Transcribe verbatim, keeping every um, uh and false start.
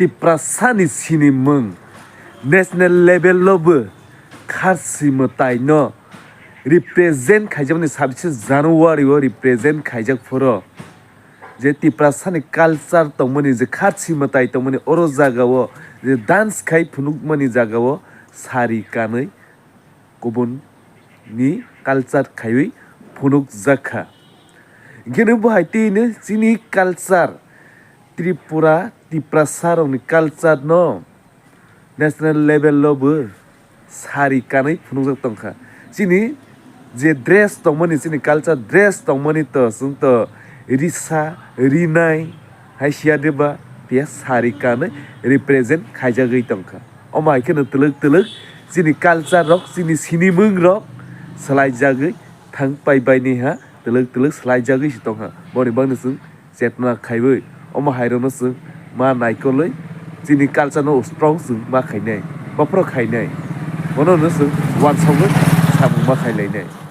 Tiprasani sinimung national level o bo kharsi mwtai no represent khaijakmani sabise January o represent khaijak phoro je Tiprasani culture tongmani je kharsi mwtai tongmani oro jaga o je dance khai phunukmani jaga o sari kanwi kubun ni culture khaiwi phunukjak kha. Hingkheno bo hai twi hino chini culture Tripura, Tiprasa rokni culture no national level o bo sari kanwi phunukjak tongkha. Chini je dress tongmani, chini culture dress tongmani to chwng to risa, rinai, hai siya de ba, phiya sari kanwi represent khaijagwi tongkha. Omo hai kheno twlwk twlwk chini culture rok, chini sinimung rok swlaijagwi thang pai bai ni ha, twlwk twlwk swlaijagwi se tongkha. Boni bagwi chwng chetna khaiwi omo hai rokno chwng ma naikolwi chini culture no strong chwng ma khainai, bophoro khainai. Bono hwno chwng uansukgwi samung ma khailainai.